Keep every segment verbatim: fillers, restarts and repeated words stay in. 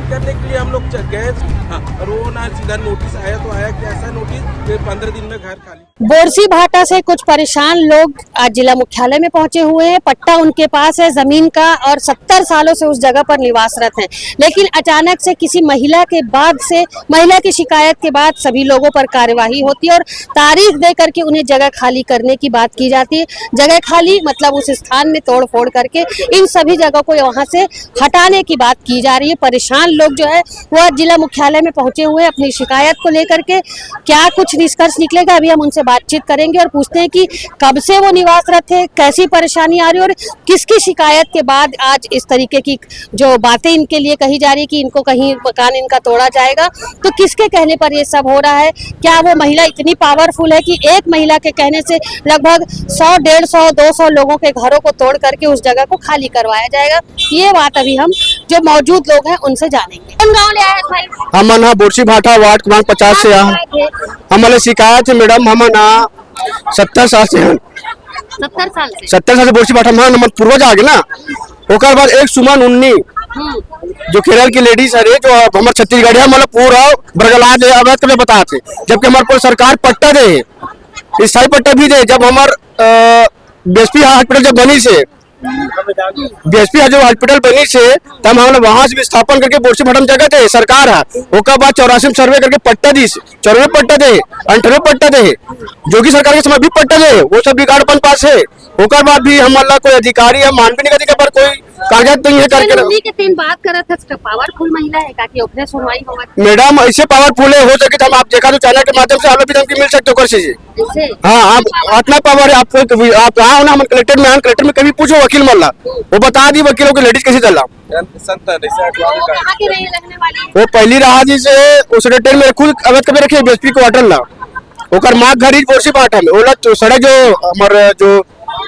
करने के लिए हम लोग च-, गए। हाँ, और वो ना सीधा नोटिस आया तो आया कि ऐसा नोटिस कि पंद्रह दिन में घर खाली। बोरसी भाटा से कुछ परेशान लोग आज जिला मुख्यालय में पहुंचे हुए हैं। पट्टा उनके पास है जमीन का और सत्तर सालों से उस जगह पर निवासरत हैं, लेकिन अचानक से किसी महिला के बाद से, महिला की शिकायत के बाद सभी लोगों पर कार्यवाही होती है और तारीख दे करके उन्हें जगह खाली करने की बात की जाती है। जगह खाली मतलब उस स्थान में तोड़फोड़ करके इन सभी जगहों को वहां से हटाने की बात की जा रही है। परेशान लोग जो है वो आज जिला मुख्यालय में पहुंचे हुए हैं अपनी शिकायत को लेकर के। क्या कुछ निष्कर्ष निकलेगा, अभी हम उनसे बातचीत करेंगे और पूछते हैं कि कब से वो निवासरत है, कैसी परेशानी आ रही है और किसकी शिकायत के बाद आज इस तरीके की जो बातें इनके लिए कही जा रही है कि इनको कहीं मकान इनका तोड़ा जाएगा, तो किसके कहने पर ये सब हो रहा है? क्या वो महिला इतनी पावरफुल है कि एक महिला के कहने से लगभग सौ, डेढ़ सौ, दो सौ लोगों के घरों को तोड़ करके उस जगह को खाली करवाया जाएगा? ये बात अभी हम जो मौजूद लोग हैं उनसे जानेंगे। कौन गाँव ले आए हैं भाई? हमन ह बोरसी भाटा वार्ड क्रमांक पचास से आए। हमन ले शिकायत है मैडम, हमन ह सत्तर साल से हन। सत्तर साल से? सत्तर साल से बोरसी भाटा में हमर पूर्वज आ गए ना। ओकर बाद एक सुमन उन्नी, हम्म। जो केरल की लेडीज हरे, जो अब हमर छत्तीसगढ़िया मतलब पूरा बरगला दे, अवैध कब्जा बतात हे, जबकि हमर पूरा सरकार पट्टा दे हे, स्थायी पट्टा भी दे। जब हमर, अ, बीएसपी हॉस्पिटल जब बनी से, बीएसपी जो हॉस्पिटल बनी से, तब हमन वहां से विस्थापन करके बोरसी भाटा में जगह दे सरकार ह। ओकर बाद चौरासी में सर्वे करके पट्टा दी, चौरानवे पट्टा दे, अंठानवे पट्टा दे, जोगी सरकार के समय भी पट्टा दे, वो सब रिकॉर्ड अपन पास है। ओकर बाद भी हमन ला कोई अधिकारी या मानवीय निगरानी के पर कोई कागजात नहीं है करके। उन्हीं के तीन बात करत है, तो पावरफुल महिला है, का कि ओकरे सुनवाई होवत? मैडम, ऐसे पावरफुल है, हो सके तो हम आप देखा तो चैनल के माध्यम से आप लोग भी धमकी मिल सकते हो, कर लीजिए। ऐसे? हाँ, आप इतना पावर है, आप कोई, आप आओ ना, हम कलेक्टर में आन, कलेक्टर में कभी पूछो वकील मन ला, वो बता दी वकीलों के लेडीज कैसे चला। संत है, जैसे तो वो कहाँ के रहे, रहने वाले? वो पहली रहा जी से, वो सेक्रेटरी में खुद अवैध कब्जा रखे बीएसपी क्वार्टर ला। ओकर माँ घर ही बोरसी भाटा में, ओला तो सड़क जो हमर जो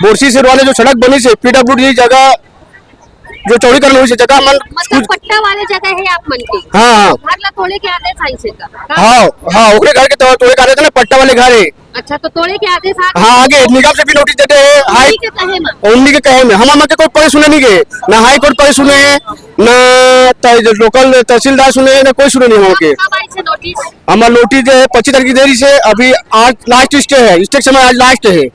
बोरसी से वाले जो सड़क बनी से पीडब्ल्यूडी जगह जो चौड़ीकरण हुई से जगह मन मतलब कुछ पट्टा वाले जगह है आप मन के? हाँ, हाँ। घर ला तोड़े के आदेश आई से का? हाँ, हाँ, ओकरे घर के तो-, तोड़े के आदेश ना, पट्टा वाले घर है। अच्छा, तो तोड़े के आदेश आ हाँ, आगे निगम से भी नोटिस देते हैं, हाई उन्हीं के कहे में? उन्हीं के कहे में। हम, हम के कोई पढ़े सुने नहीं गए, ना हाई कोर्ट पढ़े सुने, ना त-, लोकल तहसीलदार सुने, ना कोई सुने नहीं हम के। कब आई से नोटिस? हमार नोटिस जो है पच्चीस तारीख की देरी से, अभी आज लास्ट स्टे है, स्टे के समय आज लास्ट है।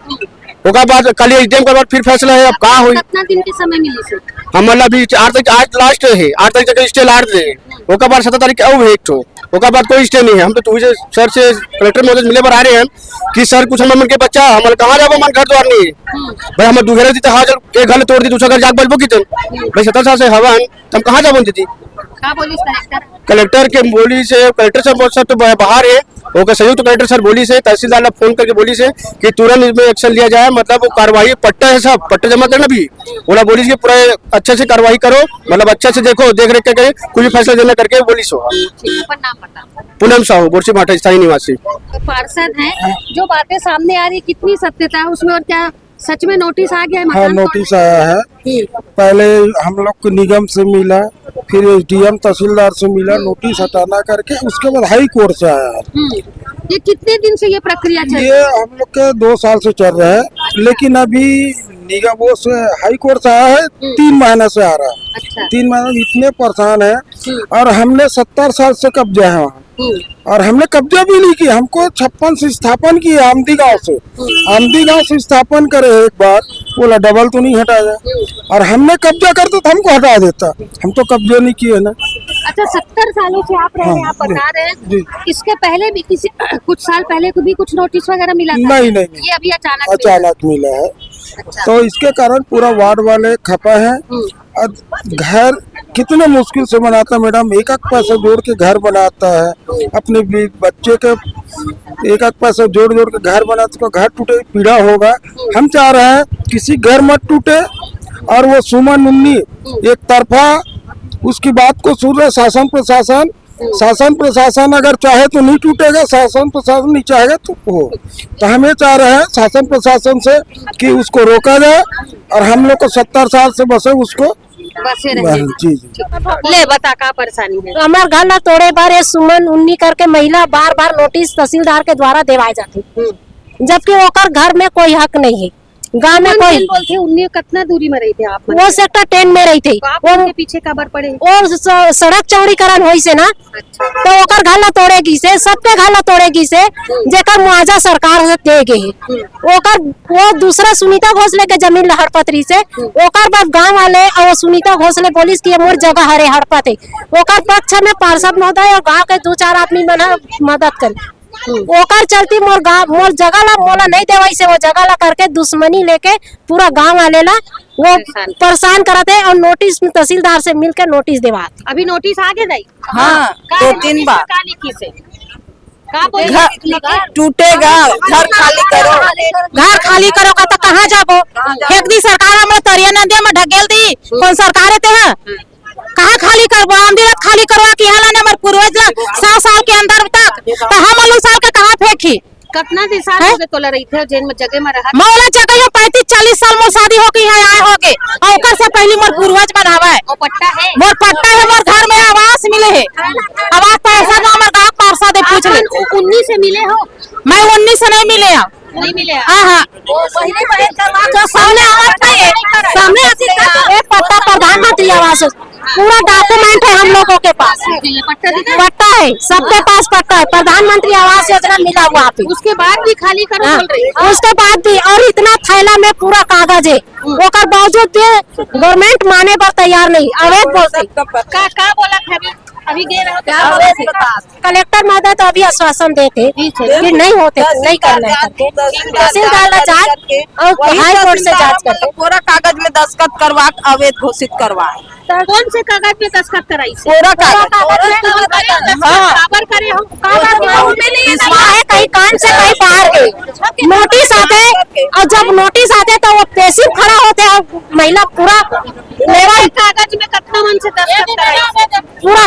ओकर बाद कल एसडीएम के बाद फिर फैसला है, अब का होई? कितना दिन के समय मिली से? हमन ला अभी आठ तारीख, आज लास्ट है, आठ तारीख तक स्टे लाट दे। ओकर बाद सत्रह तारीख के अउ है एक ठो, ओकर बाद कोई स्टे नहीं है। हम तो तुझे सर से, कलेक्टर महोदय से मिले बर आ रहे हैं कि सर कुछ हमर मन के बच्चा, हमन कहाँ जाबो, मन घर द्वार नहीं है। भाई हमर दुघेरा जी तो हाथ एक घर तोड़ दी, दूसरा घर जाके बजबो कितन? भाई सत्तर साल से हवन, त हम कहाँ जाबो दीदी? का बोलिस कलेक्टर? कलेक्टर के बोली से, कलेक्टर सर बहुत सब तो बा-, बाहर है, ओकर संयुक्त कलेक्टर सर बोली से, तहसीलदार ला फोन करके बोली से कि तुरंत इसमें एक्शन लिया जाए, मतलब वो कार्रवाई पट्टा है सब, पट्टा जमा करना भी, ओला बोली से पूरा अच्छे से कार्रवाई करो, मतलब अच्छे से देखो, देख रेख करके कुछ भी फैसला देना करके बोली सो। ठीक, अपन नाम बताओ। पूनम साहू, बोरसी भाटा स्थायी निवासी। तो पार्षद हैं, जो बातें सामने आ रही, कितनी सत्यता है उसमें और क्या सच में नोटिस आ गया है हाँ, मकान नोटिस तोड़ने आया है। हम्म। पहले हम लोग को निगम से मिला, फिर एसडीएम तहसीलदार से मिला, हम्म। नोटिस हटाना करके उसके बाद हाई कोर्ट से आया है। हम्म। ये कितने दिन से ये प्रक्रिया चल ये रही है? हम लोग के दो साल से चल रहा है, लेकिन अभी निगम वो से हाई कोर्ट से आया है, हम्म। तीन महीने से आ रहा है। अच्छा। तीन महीने में इतने परेशान है हम्म। और हमने सत्तर साल से कब्जा है वहाँ। हम्म। और हमने कब्जा भी नहीं किया, हमको छप्पन से स्थापन किया आमदी गांव से। हम्म। आमदी गांव से स्थापन करे एक बार, बोला डबल तो नहीं हटाया। हम्म। और हमने कब्जा करता तो हमको हटा देता, हम तो कब्जा नहीं किए ना। अच्छा, सत्तर सालों से आप रह रहे हैं, हाँ, आप बता रहे हैं, जी। इसके पहले भी किसी, कुछ साल पहले को भी कुछ नोटिस वगैरह मिला था? नहीं, नहीं, नहीं। ये अभी अचानक मिला? अचानक मिला है। अच्छा। तो इसके कारण पूरा वार्ड वाले खपा है। हम्म। अब घर कितने मुश्किल से बनाता है मैडम, एक एक पैसा जोड़ के घर बनाता है, अपने बी-, बच्चे के एक एक पैसा जोड़ जोड़ के घर बनाता है, तो घर टूटे पीड़ा होगा। हम चाह रहे हैं किसी घर मत टूटे और वो सुमन उन्नी एक तरफा उसकी बात को सुन रहे शासन प्रशासन। शासन प्रशासन अगर चाहे तो नहीं टूटेगा, शासन प्रशासन नहीं चाहेगा तो हो। तो हम ये चाह रहे हैं शासन प्रशासन से कि उसको रोका जाए और हम लोग को सत्तर साल से बसे उसको बसे रहे। जी, जी। ले बता, का परेशानी है? तो हमार घर ला तोड़े बर ये सुमन उन्नी करके महिला बार बार नोटिस तहसीलदार के द्वारा देवाए जाथे, जबकि ओकर घर में कोई हक नहीं है। गांव में कोई बोलथे उन्नी कतना दूरी में रहिथे आप मन? वो सेक्टर टेन में रहिथे। तो आप वो उनके पीछे काबर पड़े? वो स-, सड़क चौड़ीकरण होइस हे ना, अच्छा। तो ओकर घर ला तोड़े गिस हे, सबके घर ला तोड़े गिस हे, जेकर मुआवजा सरकार ह दे गे हे। ओकर, वो दूसरा सुनीता घोष लेके जमीन ला हड़पत रहिस हे, ओकर बाद गांव वाले अउ वो सुनीता घोष ले बोलिस कि ये मोर जगह हरे हड़पत हे। ओकर पक्ष में पार्षद महोदय अउ गांव के दू चार आदमी मन ह मदद करे। ओकर चलती मोर गांव, मोर जगह ला मोला नहीं देवाइस हे, वो जगह ला करके दुश्मनी लेके पूरा गांव वाले ला वो परेशान करत हे अउ नोटिस में तहसीलदार से मिलके नोटिस देवात। अभी नोटिस आ गे दाई? हाँ, का दो तीन बार। का लिखिस हे? का बोलिस? घर टूटेगा, घर खाली करो। घर खाली करो का तो कहाँ जाबो? एक दिन सरकार हमला तरिया नदिया में ढकेल दी, कौन सरकार हे तेहा? कहाँ खाली करबो? आमदी रात खाली करवा के यहाँ लाने हमर पूर्वज ला सौ साल के अंदर तक, तो हम लोग साल के कहाँ फेंकी? कतना दिन साल हैं? हो गए तोला रहिथे जेन में जगह में रहा? मोला जगह हे पैंतीस चालीस साल, मोर शादी होके यहाँ आए होगे, अउ ओकर से पहली मोर पूर्वज मन हवय। वो पट्टा है? मोर पट्टा है, मोर घर में आवास मिले है, आवास पार्षद में हमर गाँव पार्षद है, पूछ ले। अपन उन्नीस से मिले हो? मैं उन्नीस से नहीं मिले हूँ। नहीं मिले आप? हाँ, हाँ। तो सामने आवास नहीं है, सामने आवास नहीं है। ये पट्टा प्रधानमंत्री आवास है, पूरा डॉक्यूमेंट है हम लोगों के पास। ये पट्टा दिखा? पट्टा है, सबके पास पट्टा है, प्रधानमंत्री आवास योजना मिला हुआ आप ही। उसके बाद भी खाली करो हाँ, बोल रही है। उसके बाद भी, और इतना थैला में पूरा कागज है, ओकर बावजूद भी गवर्नमेंट माने बर तैयार नहीं, अवैध बोलते। का, का बोला था अभी? अभी गए रहो तो क्या बोला था? कलेक्टर महोदय तो अभी आश्वासन देते कि नहीं होते, नहीं करना है करके। तहसीलदार ला जांच और हाई कोर्ट से जांच करके पूरा कागज में दस्तखत करवा के अवैध घोषित करवाए। कौन से कागज में दस्तखत कराइस? पूरा कागज। हाँ। काबर करे हो? काबर करे हो? काहे कहीं काम से कहीं बाहर गए, नोटिस आथे, और जब नोटिस आथे तो वो पेशी खड़ा होथे और महिला पूरा लेवा कागज में कतना मन से दस्तखत कराइस? पूरा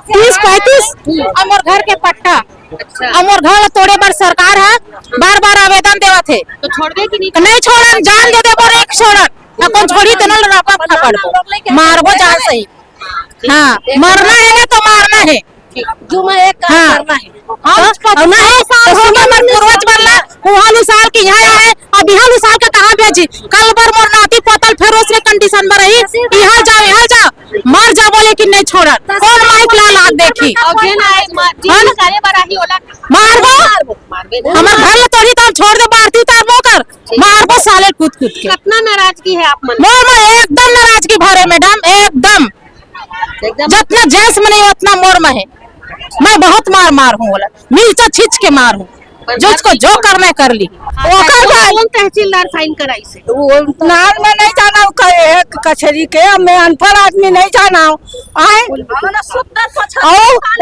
तीस पैंतीस। और मोर घर के पट्टा, अच्छा। और मोर घर तोड़े बर सरकार ह बार बार आवेदन देवत हे। तो छोड़बे कि नहीं? नहीं छोड़न, जान दे दे बर एक छोड़न। अउ कोन छोड़ी तेन ल रपा फापड़ मारबो जान सही। हाँ, मरना है ना तो मारना है। जो मैं एक काम हाँ। करना है। हाँ, और नहीं, तो सुनिए, हमर पूर्वज मन ला उहालू साल के यहाँ आए, अब इहालू साल के कहाँ भेजी? कल बर मोर नाती पोतल फेर ओसने कंडीशन में रही, यहाँ जाओ, यहाँ जाओ, मर जाबो लेकिन नहीं छोड़न। कौन माइक ला लाग देखी? और जेन आए, मा-, जेन है ना? निकाले बर आही, ओला मारबो। मारबे ना। हमर घर ला तोड़ी तो छोड़ दे, बारती उतारबो कर, मारबो साले कूद कूद के। कितना नाराजगी है आप मन? मोर में एकदम नाराजगी भरे मैडम, एकदम। एकदम। जितना जेंट्स में नहीं उतना मोर में है। मैं बहुत मार मार हूँ, बोला मिर्चा छींच के मार हूँ, जो उसको जो करना है कर ली। ओकर बाद कौन तहसीलदार साइन कराइस? वो नाम में नहीं जाना, वो कहे है कचहरी के, मैं अनपढ़ आदमी नहीं जाना हूँ। आए? और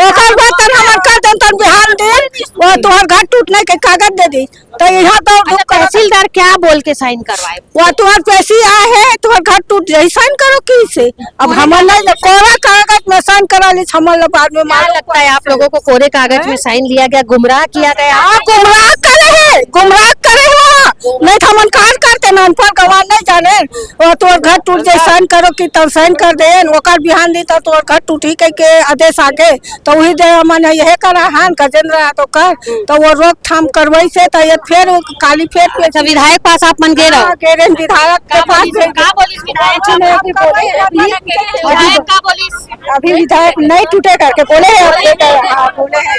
ओकर बाद तन हमर कर दे, तन बिहान दिन, वो तुम्हार घर टूटने के कागज दे दी। तो यहाँ तो अच्छा, तहसीलदार क्या बोल के साइन करवाए? वो तुम्हार पेशी आए है, तुम्हार घर टूट जाए, साइन करो किसे? अब कोरे हमर कागज नहीं, में कोरा कागज में साइन करा ली, हमर ला बाद में क्या मालूम लगता है पड़ा। आप लोगों को कोरे कागज में हैं? साइन लिया गया, गुमराह किया गया? हाँ, गुमराह करे है, गुमराह करे हो। नहीं तो हमन काज करते ना, अनपढ़ गवार नहीं जाने। वो तोर घर टूट जाए, साइन करो कि तब साइन कर दे, ओकर बिहान दी तो तोर घर टूटी कह के आदेश आगे, तो वही दे हमन यह करा हन, गजेंद्र यादव कर, तो वो रोकथाम करवाई से, तो ये फिर वो काली फिर, फिर अच्छा, विधायक पास आप मन गे रहो? हाँ, गे रहे विधायक के का पास बोलिस, गए। का बोलिस विधायक? कुछ नहीं, अभी बोले, अभी विधायक का बोलिस? अभी विधायक नहीं टूटे करके बोले हैं, अपने का, हाँ, बोले हैं।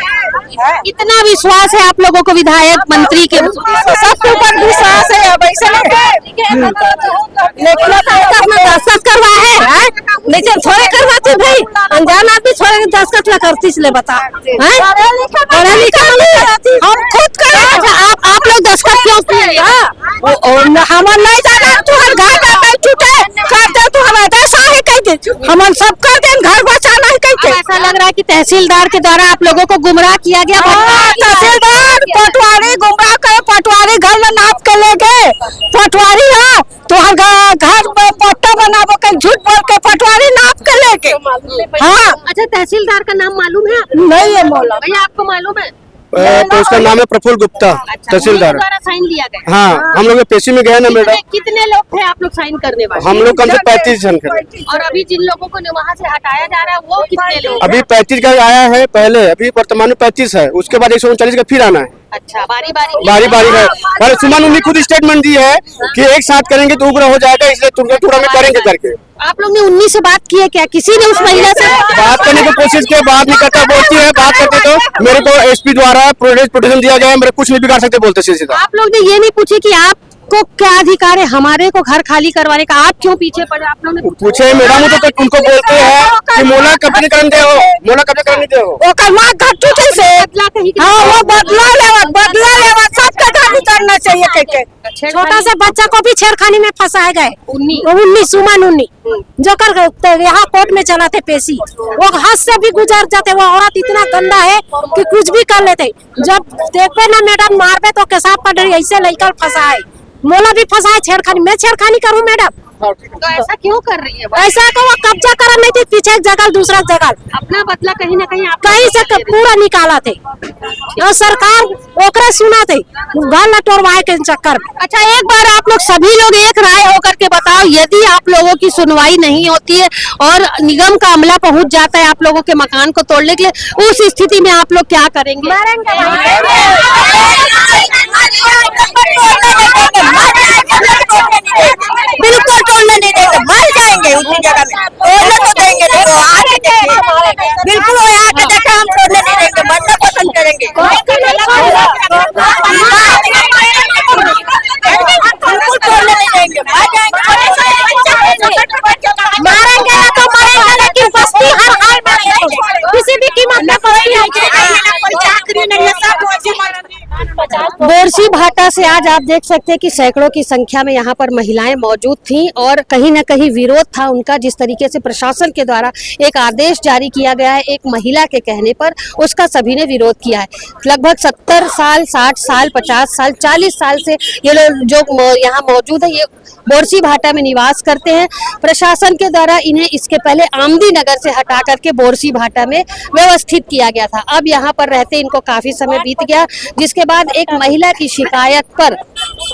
हाँ। इतना विश्वास है आप लोगों को विधायक मंत्री के ऊपर? सबके ऊपर विश्वास है, अब ऐसे नहीं है। लेकिन अब तक अपना दस्तखत करवा है, हैं? नहीं तो थोड़े करवाते भाई, अनजान आदमी थोड़े दस्तखत ला करती ले बता, हैं? पढ़े लिखे वाले हम खुद करे। अच्छा, आप, आप लोग दस्तखत क्यों किए? हाँ। वो, वो न, हमर नहीं जाना, तुहर घर में बैठ चुके, कर दे, तुहर आदेश आहे कह दे, हमन सब कर देन, घर बचाना है कह अब के। ऐसा लग रहा है कि तहसीलदार के द्वारा आप लोगों को गुमराह किया गया। हाँ, तहसीलदार पटवारी गुमराह करे, पटवारी घर में नाप के ले गए, पटवारी हो, तुहर घ-, घर में पट्टा बनाबो के झूठ बोल के पटवारी नाप के ले गए। हाँ। अच्छा, तहसीलदार का नाम मालूम है आपको? नहीं है मौला। भैया, आपको मालूम है? अ, तो उसका नाम है प्रफुल्ल गुप्ता, अच्छा, तहसीलदार। उनके द्वारा साइन लिया गया? हाँ, हाँ। हम लोग पेशी में गए ना, कितने, मैडम। कितने लोग थे आप लोग साइन करने वाले? हम लोग कम से पैंतीस जन थे। और अभी जिन लोगों को वहाँ से हटाया जा रहा है, वो कितने लोग? अभी पैंतीस का आया है पहले, अभी वर्तमान में पैंतीस है, उसके बाद एक सौ उनचालीस का फिर आना है। अच्छा, बारी बारी बारी बारी है। और सुमन उन्नी खुद स्टेटमेंट दी है कि एक साथ करेंगे तो उग्र हो जाएगा, इसलिए टुकड़ा टुकड़ा में करेंगे करके। आप लोग ने उन्नी से बात की है क्या? किसी ने उस महिला से बात करने की कोशिश की, बात नहीं करता बोलती है, बात करते तो मेरे को एसपी द्वारा प्रोटेस्ट प्रोटेक्शन दिया गया है, मेरे कुछ नहीं बिगाड़ सकते बोलते सीधे सीधा। आप लोग ने ये नहीं पूछे कि आपको क्या अधिकार है, हमारे को घर खाली करवाने का, आप क्यों पीछे पड़े? आप लोग ने पूछे मैडम, वो तो उनको बोलते हैं कि मोला कब्जा करने दे हो, मोला कब्जा करने दे हो। ओकर माँ घर टूटे से बदला कहीं हाँ, वो बदला लेवा, बदला लेवा, सबका घर उतरना चाहिए कह के। छोटा सा बच्चा को भी छेड़खानी में फंसाए गए। उन्नी। वो उन्नी, सुमन उन्नी, जो कर गए, तो यहाँ कोर्ट में चला थे पेशी। वो हद से भी गुजर जाते। वो औरत इतना गंदा है कि कुछ भी कर लेते। जब देखबे ना मैडम, मारबे तो केसाब पटरी ऐसे लइका फंसाए, मोला भी फंसाए छेड़खानी। मैं छेड़खानी करूँ मैडम? तो ऐसा क्यों कर रही है वो? ऐसा को वो कब्जा करन नहीं थी, पीछे एक जगह, दूसरा जगह। अपना बदला कहीं ना कहीं आप कहीं से क-, पूरा निकाला थे। और सरकार ओकरा सुना थे, घर लटोरवाए के चक्कर में। अच्छा, एक बार आप लोग सभी लोग एक राय होकर के बताओ, यदि आप लोगों की सुनवाई नहीं होती है और निगम का अमला पहुंच जाता है आप लोगों के मकान को तोड़ने के लिए, उस स्थिति में आप लोग क्या करेंगे? बिल्कुल तोड़ने नहीं देंगे, मर जाएंगे उसी जगह में। तोड़ने तो देंगे नहीं, वो आके देखे। बिल्कुल वो आके देखे, हम तोड़ने नहीं देंगे, मरना पसंद करेंगे। बिल्कुल तोड़ने नहीं देंगे, मर जाएंगे। मारेंगे ना तो मरेंगे, लेकिन बस्ती हर हाल में रहेगी। किसी भी कीमत पे बस्ती नहीं छोड़ेगी। बोरसी भाटा से आज आप देख सकते हैं कि सैकड़ों की संख्या में यहाँ पर महिलाएं मौजूद थीं और कहीं ना कहीं विरोध था उनका, जिस तरीके से प्रशासन के द्वारा एक आदेश जारी किया गया है एक महिला के कहने पर, उसका सभी ने विरोध किया है। लगभग सत्तर साल, साठ साल, पचास साल, चालीस साल से ये लोग जो म-, यहाँ मौजूद है, ये बोरसी भाटा में निवास करते हैं। प्रशासन के द्वारा इन्हें इसके पहले आमदी नगर से हटा करके बोरसी भाटा में व्यवस्थित किया गया था। अब यहाँ पर रहते इनको काफी समय बीत गया, जिसके बाद एक महिला की शिकायत पर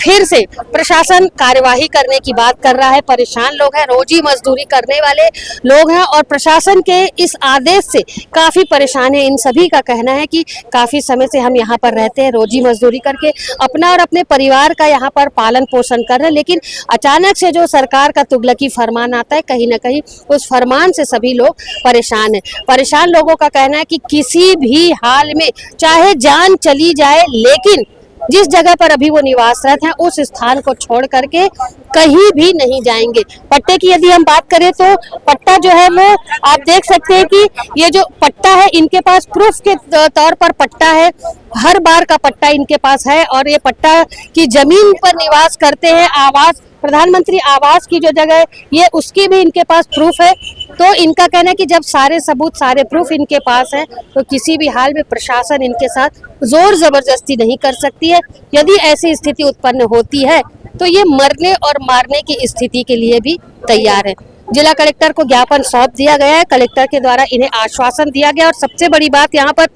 फिर से प्रशासन कार्यवाही करने की बात कर रहा है। परेशान लोग हैं, रोजी मजदूरी करने वाले लोग हैं और प्रशासन के इस आदेश से काफी परेशान है। इन सभी का कहना है कि काफी समय से हम यहाँ पर रहते हैं, रोजी मजदूरी करके अपना और अपने परिवार का यहाँ पर पालन पोषण कर रहे हैं, लेकिन अचानक से जो सरकार का तुगलकी फरमान आता है, कहीं ना कहीं उस फरमान से सभी लोग परेशान हैं। परेशान लोगों का कहना है कि किसी भी हाल में चाहे जान चली जाए, लेकिन जिस जगह पर अभी वो निवासरत हैं, उस स्थान को छोड़ करके कहीं भी नहीं जाएंगे। पट्टे की यदि हम बात करें तो पट्टा जो है वो आप देख सकते हैं कि ये जो पट्टा है, इनके पास प्रूफ के त-, तौर पर पट्टा है, हर बार का पट्टा इनके पास है और ये पट्टा की जमीन पर निवास करते हैं। आवास, प्रधानमंत्री आवास की जो जगह है, ये उसकी भी इनके पास प्रूफ है। तो इनका कहना है कि जब सारे सबूत, सारे प्रूफ इनके पास हैं, तो किसी भी हाल में प्रशासन इनके साथ जोर जबरदस्ती नहीं कर सकती है। यदि ऐसी स्थिति उत्पन्न होती है, तो ये मरने और मारने की स्थिति के लिए भी तैयार है। जिला कलेक्टर को ज्ञापन सौंप दिया गया है। कलेक्टर के द्वारा इन्हें आश्वासन दिया गया और सबसे बड़ी बात यहाँ पर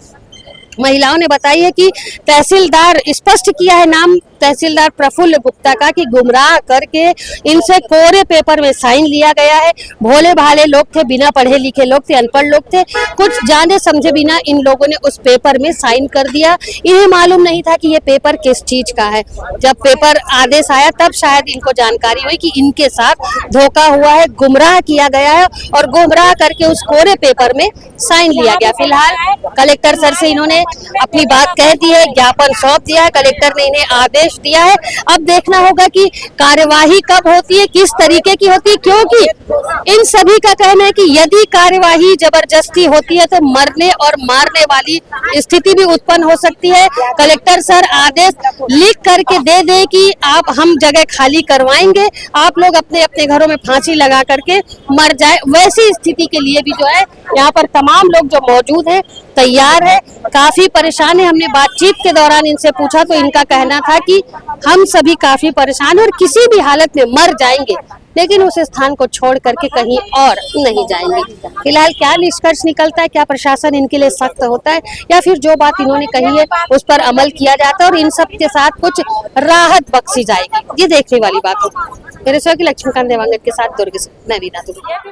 महिलाओं ने बताई है कि तहसीलदार, स्पष्ट किया है नाम तहसीलदार प्रफुल्ल गुप्ता का, कि गुमराह करके इनसे कोरे पेपर में साइन लिया गया है। भोले भाले लोग थे, बिना पढ़े लिखे लोग थे, अनपढ़ लोग थे, कुछ जाने समझे बिना इन लोगों ने उस पेपर में साइन कर दिया। इन्हें मालूम नहीं था कि ये पेपर किस चीज का है। जब पेपर आदेश आया, तब शायद इनको जानकारी हुई कि इनके साथ धोखा हुआ है, गुमराह किया गया है और गुमराह करके उस कोरे पेपर में साइन लिया गया। फिलहाल कलेक्टर सर से इन्होंने अपनी बात कह दी है, ज्ञापन सौंप दिया है, कलेक्टर ने इन्हें आदेश दिया है। अब देखना होगा कि कार्यवाही कब होती है, किस तरीके की होती है, क्योंकि इन सभी का कहना है कि यदि कार्यवाही जबरदस्ती होती है तो मरने और मारने वाली स्थिति भी उत्पन्न हो सकती है। कलेक्टर सर आदेश लिख करके दे दे कि आप, हम जगह खाली करवाएंगे, आप लोग अपने अपने घरों में फांसी लगा करके मर जाए, वैसी स्थिति के लिए भी जो है यहाँ पर तमाम लोग जो मौजूद हैं तैयार है, काफी परेशान है। हमने बातचीत के दौरान इनसे पूछा तो इनका कहना था कि हम सभी काफी परेशान हैं और किसी भी हालत में मर जाएंगे, लेकिन उस स्थान को छोड़ करके कहीं और नहीं जाएंगे। फिलहाल क्या निष्कर्ष निकलता है, क्या प्रशासन इनके लिए सख्त होता है या फिर जो बात इन्होंने कही है उस पर अमल किया जाता है और इन सब के साथ कुछ राहत बख्शी जाएगी, ये देखने वाली बात होगी। मेरे सहयोगी लक्ष्मीकांत देवांगन के साथ दुर्ग से मैं वीना दुबे।